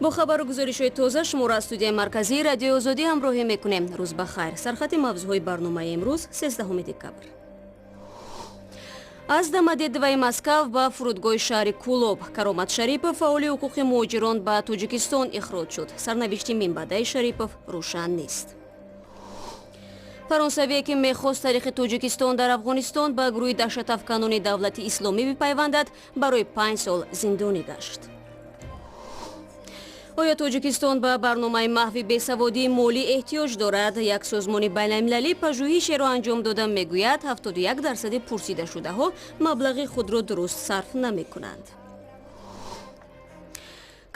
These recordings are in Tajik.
Бо хабару гузоришҳои тоза шуморо аз студияи марказии Радиои Озодӣ ҳамроҳӣ мекунем. Рӯз ба хайр. Сархати мавзӯъҳои барномаи имрӯз, 13 декабр. Аз Домодедовои Москав ба фурудгоҳи шаҳри Кӯлоб Каромат Шарипов, фаъоли ҳуқуқи муҳоҷирон, ба Тоҷикистон ихроҷ шуд. Сарнавишти минбаъдаи Шарипов рӯшан нест. Фаронсавие, ки мехост тариқи Тоҷикистон дар Афғонистон ба гурӯҳи даҳшатафканони Давлати Исломӣ бипайвандад, барои 5 сол зиндонӣ гашт. Оё Тоҷикистон ба барномаи маҳви бесаводии молӣ эҳтиёҷ дорад? Як созмони байналмилалӣ пажӯҳишеро анҷом дода, мегӯяд, 71 дарсади пурсидашудаҳо маблағи худро дуруст сарф намекунанд.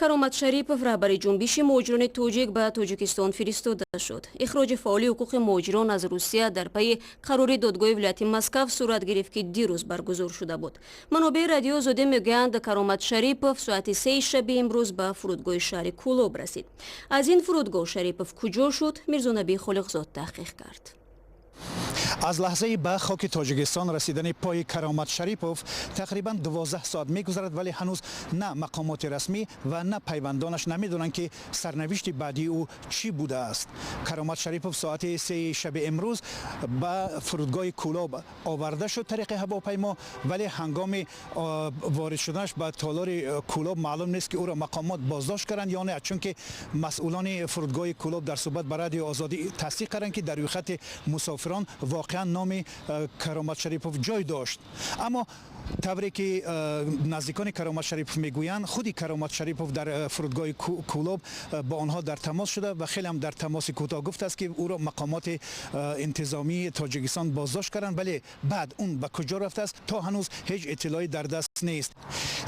Каромат Шарипов, раҳбари ҷунбиши муҳоҷирони тоҷик, ба Тоҷикистон фиристода шуд. Ихроҷи фаъоли ҳуқуқи муҳоҷирон аз Русия дар пайи қарори додгоҳи вилояти Москав сурат гирифт, ки дирӯз баргузор шуда буд. Манобеи Радиои Озодӣ мегӯянд, Каромат Шарипов соати 3 шаби имрӯз ба фурудгоҳи шаҳри Кӯлоб расид. Аз ин фурудгоҳ Шарипов куҷо шуд, Мирзонабӣ Холиқзод таҳқиқ кард. Аз лаҳзаи ба хоки Тоҷикистон расидани пои Каромат Шарипов тақрибан 12 соат мегузарад, вале ҳанӯз на мақомоти расмӣ ва на пайвандонаш намедонанд, ки сарнавишти баъдии ӯ чӣ будааст. Каромат Шарипов соати 3 шаби имрӯз ба фурудгоҳи Кӯлоб оварда шуд тариқи ҳавопаймо, вале ҳангоми ворид шуданаш ба толори Кӯлоб маълум нест, ки ӯро мақомот боздошт карданд ё не, чунки масъулони фурудгоҳи Кӯлоб дар суҳбат ба Радиои Озодӣ тасдиқ карданд, ки дар рӯйхати мусофирон воқеан номи Каромат Шарипов ҷой дошт. Аммо тавре ки наздикони Каромат Шарипов мегӯянд, худи Каромат Шарипов дар фурудгоҳи Кӯлоб бо онҳо дар тамос шуда ва хеле ҳам дар тамоси кӯтоҳ гуфтааст, ки ӯро мақомоти интизомии Тоҷикистон боздошт карданд, вале баъд он ба куҷо рафтааст, то ҳанӯз ҳеҷ иттилоӣ дар даст нест.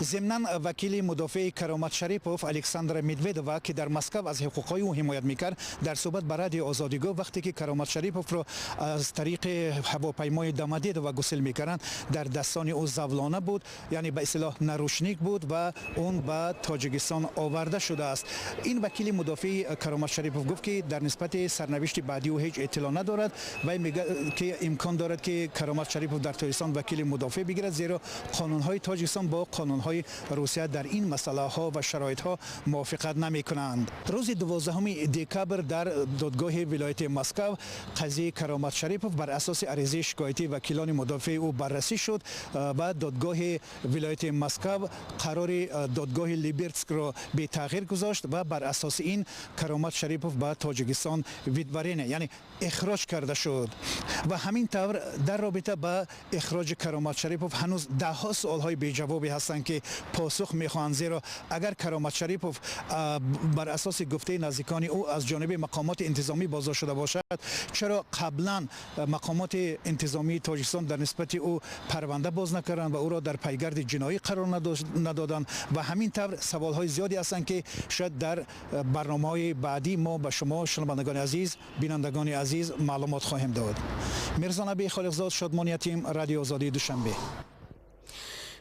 Зимнан, вакили мудофеи Каромат Шарипов, Александра Медведова, ки дар Москав аз ҳуқуқҳои ӯ ҳимоят мекард, дар суҳбат ба Радиои Озодӣ гуфт, вақте ки Каромат Шариповро аз тариқи ҳавопаймои Домодедово гусел мекарданд, дар дастони ӯ завлона буд, яъне ба истилоҳ наручник буд, ва он ба Тоҷикистон оварда шудааст. Ин вакили мудофеи Каромат Шарипов гуфт, ки дар нисбати сарнавишти баъдии ӯ ҳеҷ иттилоъ надорад. Вай мегӯяд, ки имкон дорад, ки Каромат Шарипов дар Тоҷикистон вакили мудофеъ бигирад, зеро қонунҳои Тоҷикистон бо қонунҳои Русия дар ин масъалаҳо ва шароитҳо мувофиқат намекунанд. Рӯзи 12 декабр дар додгоҳи вилояти Москав қазияи Каромат Шарипов бар асоси аризаи шикоятии вакилони мудофеи ӯ баррасӣ шуд ва додгоҳи вилояти Москав қарори додгоҳи Либертскро бетағйир гузошт ва бар асоси ин Каромат Шарипов ба Тоҷикистон выдворение, яъне ихроҷ карда шуд. Ва ҳамин тавр, дар робита ба ихроҷи Каромат Шарипов ҳанӯз даҳҳо суолҳои беҷавобе ҳастанд, ки посух мехоҳанд, зеро агар Каромат Шарипов бар асоси гуфтаи наздикони ӯ аз ҷониби мақомоти интизомӣ боздошт шуда бошад, чаро қаблан мақомоти интизомии Тоҷикистон дар нисбати ӯ парванда боз накарданд ва ӯро дар пайгарди ҷиноӣ қарор надоданд? Ва ҳамин тавр саволҳои зиёде ҳастанд, ки шояд дар барномаҳои баъдӣ мо ба шумо, шунавандагони азиз, бинандагони азиз, маълумот хоҳем дод. Мирзонаби Холиқзод, Шодмон Ятим, Радиои Озодии, Душанбе.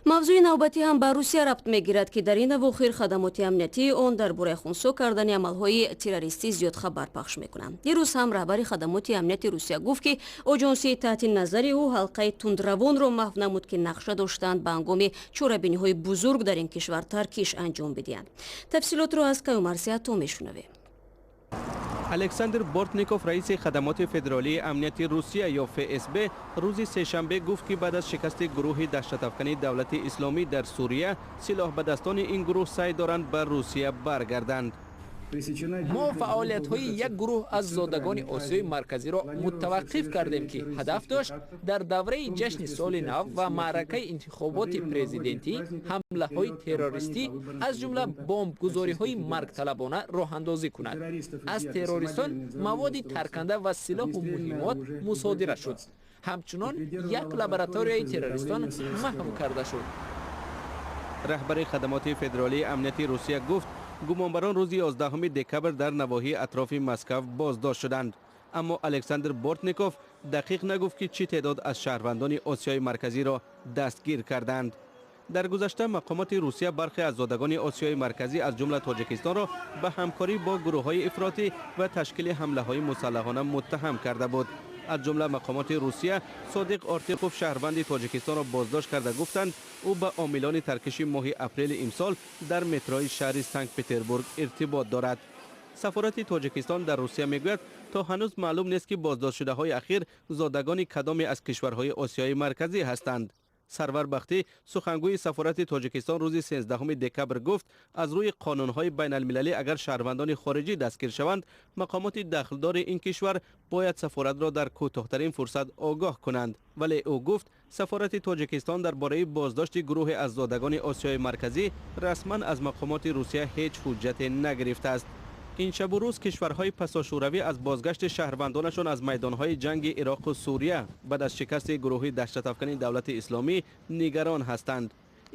Мавзӯи навбатӣ ҳам ба Русия рабт мегирад, ки дар ин авохир хадамоти амниятии он дар бораи хунсо кардани амалҳои террористӣ зиёд хабар пахш мекунанд. Дирӯз ҳам раҳбари хадамоти амнияти Русия гуфт, ки оҷонсии таҳти назари ӯ ҳалқаи тундравонро маҳв намуд, ки нақша доштанд ба ҳангоми чорабиниҳои бузург дар ин кишвар таркиш анҷом бидиҳанд. Тафсилотро аз Каюмарси Ато мешунавем. Александр Бортников, раиси хадамоти федералии амнияти Русия ё ФСБ, рӯзи сешанбе гуфт, ки баъд аз шикасти гурӯҳи даҳшатафкани Давлати Исломӣ дар Сурия, силоҳбадастони ин гурӯҳ саъй доранд ба Русия баргарданд. Мо фаъолиятҳои як гурӯҳ аз зодагони Осиёи Марказиро мутаваққиф кардем, ки ҳадаф дошт дар давраи ҷашни Соли нав ва маъракаи интихоботи президентӣ ҳамлаҳои террористӣ, аз ҷумла бомбгузориҳои маргталабона роҳандозӣ кунад. Аз террористон маводи тарканда ва силоҳу муҳиммот мусодира шуд. Ҳамчунон як лабораторияи террористон маҳв карда шуд. Раҳбари хадамоти федералии амнияти Русия гуфт, гумонбарон рӯзи 11 декабр дар навоҳии атрофи Москав боздошт шуданд, аммо Александр Бортников дақиқ нагуфт, ки чӣ теъдод аз шаҳрвандони Осиёи Марказиро дастгир карданд. Дар гузашта мақомоти Русия бархе аз зодагони Осиёи Марказӣ, аз ҷумла Тоҷикистонро, ба ҳамкорӣ бо гурӯҳҳои ифротӣ ва ташкили ҳамлаҳои мусаллаҳона муттаҳам карда буд. Аз ҷумла мақомоти Русия Содиқ Ортиқов, шаҳрванди Тоҷикистонро боздошт карда гуфтанд, ӯ ба омилони таркиши моҳи апрели имсол дар метрои шаҳри Санкт-Петербург иртибот дорад. Сафорати Тоҷикистон дар Русия мегӯяд, то ҳанӯз маълум нест, ки боздоштшудаҳои ахир зодагони кадоме аз кишварҳои Осиёи Марказӣ ҳастанд. Сарвар Бахтӣ, сухангӯи сафорати Тоҷикистон, рӯзи 13 декабр гуфт, аз рӯи қонунҳои байналмилалӣ агар шаҳрвандони хориҷӣ дастгир шаванд, мақомоти дахлдори ин кишвар бояд сафоратро дар кӯтоҳтарин фурсат огоҳ кунанд. Вале ӯ гуфт, сафорати Тоҷикистон дар бораи боздошти гурӯҳе аз зодагони Осиёи Марказӣ расман аз мақомоти Русия ҳеҷ ҳуҷҷате нагирифтааст. Ин шабу рӯз кишварҳои пасошӯравӣ аз бозгашти шаҳрвандонашон аз майдонҳои ҷанги Ироқу Сурия баъд аз шикасти гурӯҳи даҳшатафкани Давлати Исломӣ нигарон ҳастанд.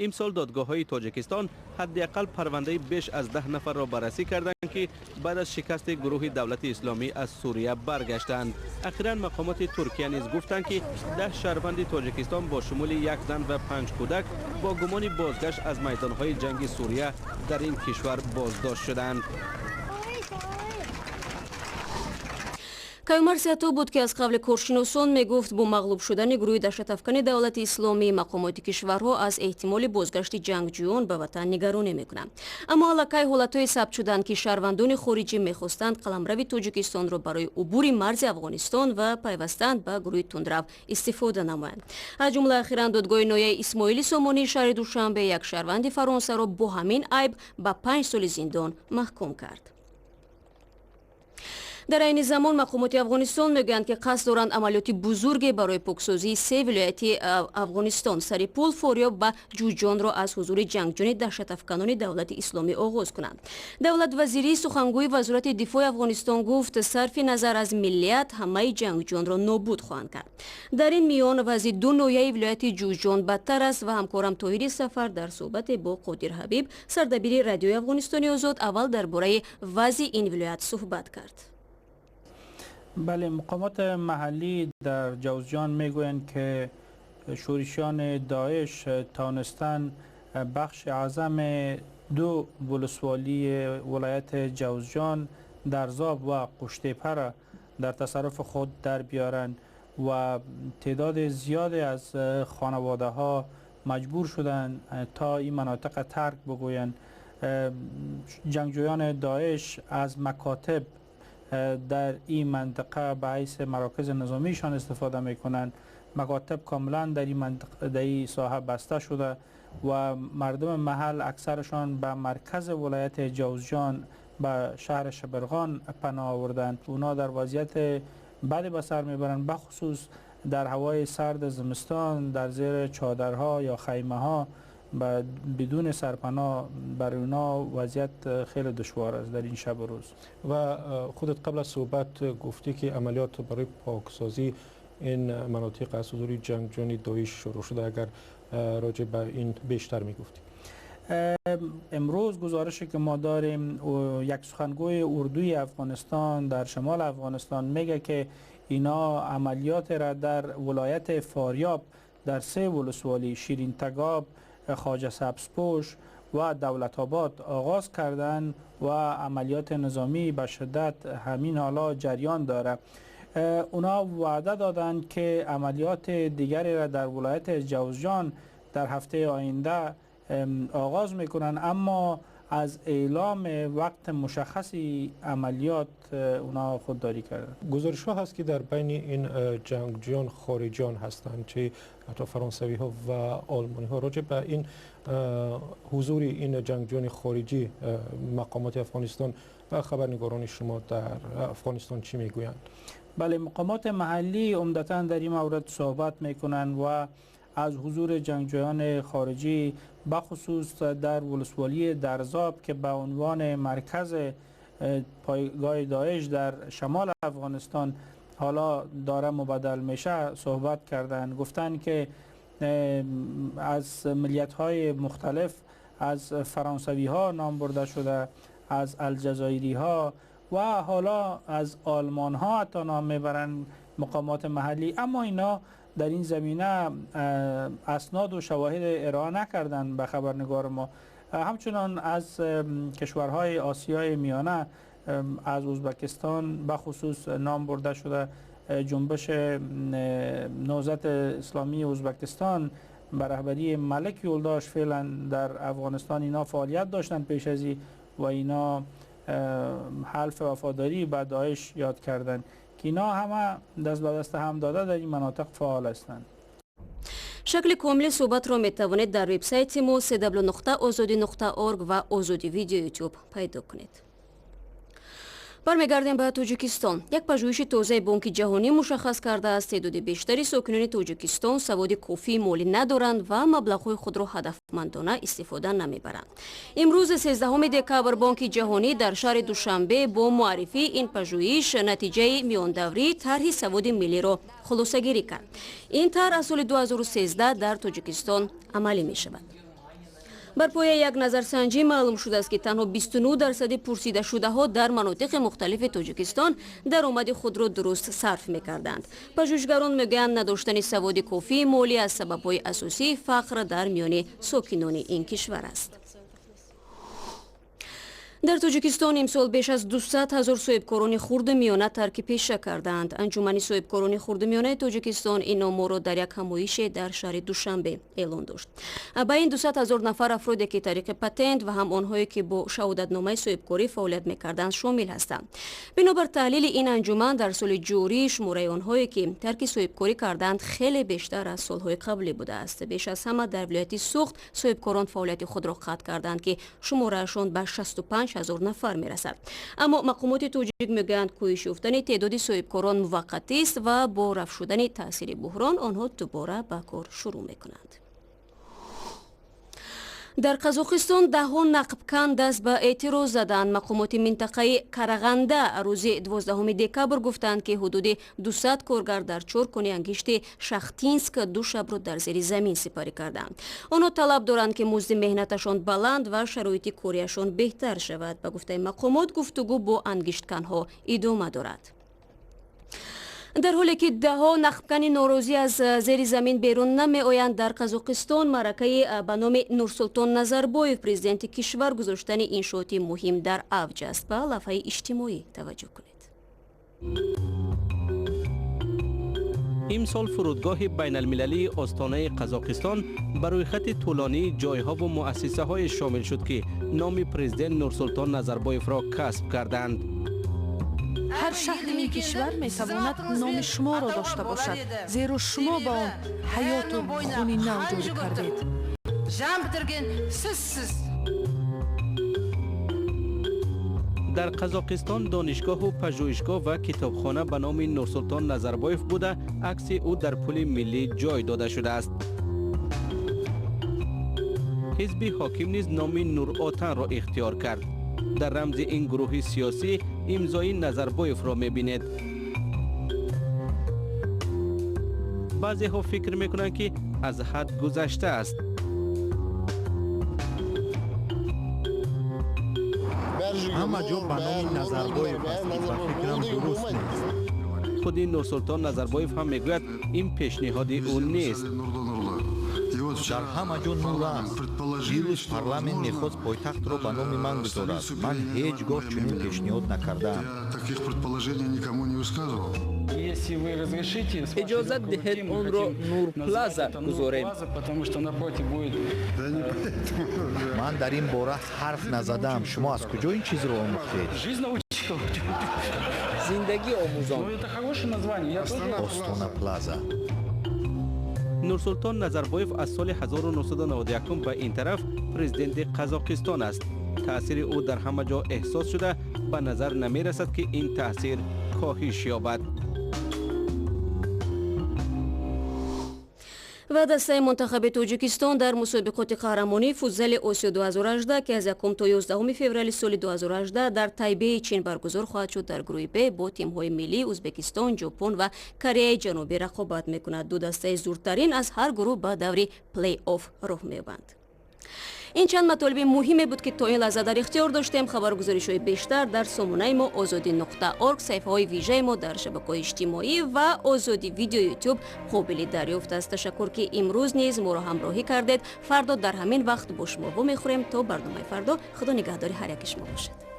Имсол додгоҳҳои Тоҷикистон ҳадди ақал парвандаи беш аз 10 нафарро баррасӣ карданд, ки баъд аз шикасти гурӯҳи Давлати Исломӣ аз Сурия баргаштанд. Ахиран мақомоти Туркия низ гуфтанд, ки 10 шаҳрванди Тоҷикистон бо шумули як зан ва 5 кӯдак бо гумони бозгашт аз майдонҳои ҷанги Сурия дар ин кишвар боздошт шуданд. Каюмар Сиато буд, ки аз қавли коршиносон мегуфт, бо мағлуб шудани гурӯҳи даҳшатафкани Давлати Исломӣ мақомоти кишварҳо аз эҳтимоли бозгашти ҷангҷӯён ба ватан нигаронӣ мекунанд. Аммо аллакай ҳолатҳое сабт шуданд, ки шаҳрвандони хориҷӣ мехостанд қаламрави Тоҷикистонро барои убури марзи Афғонистон ва пайвастан ба гурӯҳи тундрав истифода намоянд. Аз ҷумла ахиран додгоҳи ноҳияи Исмоили Сомонии шаҳри Душанбе як шаҳрванди Фаронсаро бо ҳамин айб ба 5 соли зиндон маҳкум кард. Дар айни замон мақомоти Афғонистон мегӯянд, ки қасд доранд амалиёти бузурге барои поксозии се вилояти Афғонистон, Сарипул, Форёб ва Ҷӯҷонро аз ҳузури ҷангҷӯни даҳшатафканони Давлати Исломӣ оғоз кунанд. Давлат Вазирӣ, сухангӯи Вазорати дифои Афғонистон, гуфт, сарфи назар аз миллият ҳамаи ҷангҷӯёнро нобуд хоҳанд кард. Дар ин миён вазъи ду ноҳияи вилояти Ҷӯҷон бадтар аст ва ҳамкорам Тоҳири Сафар дар суҳбате бо Қодир Ҳабиб, сардабири Радиои Афғонистони Озод, аввал дар бораи вазъи ин вилоят суҳбат кард. بله، مقامات محلی در جوزجان میگویند که شورشیان داعش تانستن بخش اعظم دو ولسوالی ولایت جوزجان، درزاب و قشتیپه را در تصرف خود در بیارند و تعداد زیادی از خانواده ها مجبور شدند تا این مناطق ترک بگویند. جنگجویان داعش از مکاتب در این منطقه به حیث مراکز نظامیشان استفاده میکنند. مکاتب کاملا در این منطقه، در این ساحه بسته شده و مردم محل اکثرشان به مرکز ولایت جوزجان، به شهر شبرغان پناه آوردند. اونا در وضعیت بدی به سر میبرند، بخصوص در هوای سرد زمستان، در زیر چادرها یا خیمه ها بدون سرپناه. برای اونا وضعیت خیلی دشوار است در این شب و روز. و خودت قبل از صحبت گفتی که عملیات برای پاکسازی این مناطق از حضور جنگجویان داعش شروع شده. اگر راجع به این بیشتر میگفتی. امروز گزارشی که ما داریم، یک سخنگوی اردوی افغانستان در شمال افغانستان میگه که اینا عملیات را در ولایت فاریاب در سه ولسوالی شیرین تگاب، خواجه سبزپوش و دولت آباد آغاز کردند و عملیات نظامی به شدت همین حالا جریان داره. اونا وعده دادند که عملیات دیگری را در ولایت جوزجان در هفته آینده آغاز میکنن، اما از اعلام وقت مشخصی عملیات اونا خودداری کردن. گزارش ها هست که در بین این جنگجویان خارجیان هستند، چه حتی فرانسوی ها و آلمانی ها. راجع به این حضور این جنگجویان خارجی مقامات افغانستان و خبرنگاران شما در افغانستان چی میگویند؟ بله، مقامات محلی عمدتا در این مورد صحبت میکنند و از حضور جنگجویان خارجی بخصوص در ولسوالی درزاب که به عنوان مرکز پایگاه داعش در شمال افغانستان حالا داره مبدل میشه صحبت کردن. گفتن که از ملیت های مختلف، از فرانسوی ها نام برده شده، از الجزایری ها و حالا از آلمان ها حتی نام میبرن مقامات محلی، اما اینا در این زمینه اسناد و شواهد ارائه نکردن به خبرنگار ما. همچنان از کشورهای آسیای میانه، از ازبکستان به خصوص نام برده شده. جنبش نهضت اسلامی ازبکستان به رهبری ملک یولداش فعلا در افغانستان اینا فعالیت داشتن پیش از و اینا حلف وفاداری به داعش یاد کردن که اینا همه دست به دست هم داده در این مناطق فعال هستند. Шакли комили суҳбатро метавонед дар вебсайти мо cw.ozodi.org ва Озоди Видео Ютуб пайдо кунед. Бармегардем ба Тоҷикистон. Як пажӯҳиши тозаи Бонки Ҷаҳонӣ мушаххас кардааст, теъдоди бештари сокинони Тоҷикистон саводи кофии молӣ надоранд ва маблағҳои худро ҳадафмандона истифода намебаранд. Имрӯз 13 декабр Бонки Ҷаҳонӣ дар шаҳри Душанбе бо муаррифии ин пажӯҳиш натиҷаи миёндаврии тарҳи саводи миллиро хулосагирӣ кард. Ин тарҳ аз соли 2013 дар Тоҷикистон амалӣ мешавад. Бар пояи як назарсанҷӣ маълум шудааст, ки танҳо 29% пурсидашудаҳо дар манотиқи мухталифи Тоҷикистон даромади худро дуруст сарф мекарданд. Пажӯҳишгарон мегӯянд, надоштани саводи кофии молӣ аз сабабҳои асосии фақр дар миёни сокинони ин кишвар аст. Дар Тоҷикистон имсол беш аз 200 ҳазор соҳибкорони хурду миёна тарки пеша кардаанд. Анҷумани соҳибкорони хурду миёнаи Тоҷикистон ин оморро дар як ҳамоише дар шаҳри Душанбе эълон дошт. Ба ин 200 ҳазор нафар афроде, ки тариқи патент ва ҳам онҳое, ки бо шаҳодатномаи соҳибкорӣ фаъолият мекарданд, шомил ҳастанд. Бинобар таҳлили ин анҷуман, дар соли ҷорӣ шумораи онҳое, ки тарки соҳибкорӣ карданд, хеле бештар аз солҳои қаблӣ будааст. Беш аз ҳама дар вилояти Суғд соҳибкорон фаъолияти худро қатъ карданд, ки шумораашон ба 65 ҳазор нафар мерасад. Аммо мақомоти тоҷик мегӯянд, коҳиш ёфтани теъдоди соҳибкорон муваққатист ва бо рафт шудани таъсири буҳрон онҳо дубора ба кор шурӯъ мекунанд. Дар Қазоқистон даҳҳо нақбкан даст ба эътироз заданд. Мақомоти минтақаи Карағанда рӯзи 12 декабр гуфтанд, ки ҳудуди 200 коргар дар чор кони ангишти Шахтинск ду шабро дар зери замин сипарӣ карданд. Онҳо талаб доранд, ки музди меҳнаташон баланд ва шароити кориашон беҳтар шавад. Ба гуфтаи мақомот, гуфтугӯ бо ангиштканҳо идома дорад. Дар ҳоле ки даҳҳо нақбкани норозӣ аз зери замин берун намеоянд, дар Қазоқистон маъракаи ба номи Нурсултон Назарбоев, президенти кишвар, гузоштани иншооти муҳим дар авҷ аст. Ба лавҳаи иҷтимоӣ таваҷҷӯҳ кунед. Имсол фурудгоҳи байналмилалии Остонаи Қазоқистон ба рӯйхати тӯлонии ҷойҳову муассисаҳое шомил шуд, ки номи президент Нурсултон Назарбоевро касб карданд. Ҳар шаҳри ин кишвар метавонад номи шуморо дошта бошад, зеро шумо ба он ҳаёту хуни нав ҷорӣ кардед. Дар Қазоқистон донишгоҳу пажӯҳишгоҳ ва китобхона ба номи Нурсултон Назарбоев буда, акси ӯ дар пули миллӣ ҷой дода шудааст. Ҳизби ҳоким низ номи Нуротанро ихтиёр кард. Дар рамзи ин гурӯҳи сиёсӣ имзои Назарбоевро мебинед. Баъзеҳо фикр мекунанд, ки аз ҳад гузашта аст. Ҳама ҷо ба номи Назарбоев аст, ки ба фикрам дуруст нест. Худи Нурсултон Назарбоев ҳам мегӯяд, ин пешниҳоди ӯ нест. Дар ҳама ҷо нур аст. Дирӯз парламент мехост пойтахтро ба номи ман гузорад. Ман ҳеҷ гоҳ чунин пешниҳод накардаам. Иҷозат диҳед онро Нурплаза гузорем. Ман дар ин бора ҳарф назадаам. Шумо аз куҷо ин чизро омӯхтед? Зиндагӣ омӯзон. Остона Плаза. Нурсултон Назарбоев аз соли 1991 ба ин тараф президенти Қазоқистон аст. Таъсири ӯ дар ҳама ҷо эҳсос шуда, ба назар намерасад, ки ин таъсир коҳиш ёбад. Ва дастаи мунтахаби Тоҷикистон дар мусобиқоти қаҳрамонии футзали Осиё 2018, ки аз 1 то 11 феврали соли 2018 дар Тайбеи Чин баргузор хоҳад шуд, дар гурӯҳи Б бо тимҳои миллии Ӯзбекистон, Ҷопон ва Кореяи Ҷанубӣ рақобат мекунад. Ду дастаи зурдтарин аз ҳар гурӯҳ ба даври плей-офф роҳ меёбанд. Ин чанд матолиби муҳиме буд, ки то ин лаҳза дар ихтиёр доштем. Хабаргузоришҳои бештар дар сомонаи мо озодӣ.орг, саҳифаҳои вижаи мо дар шабакаҳои иҷтимоӣ ва Озодӣ Видео Ютуб қобили дарёфт аст. Ташаккур, ки имрӯз низ моро ҳамроҳӣ кардед. Фардо дар ҳамин вақт бо шумо вомехӯрем. То барномаи фардо, Худо нигаҳдори ҳар яки шумо бошад.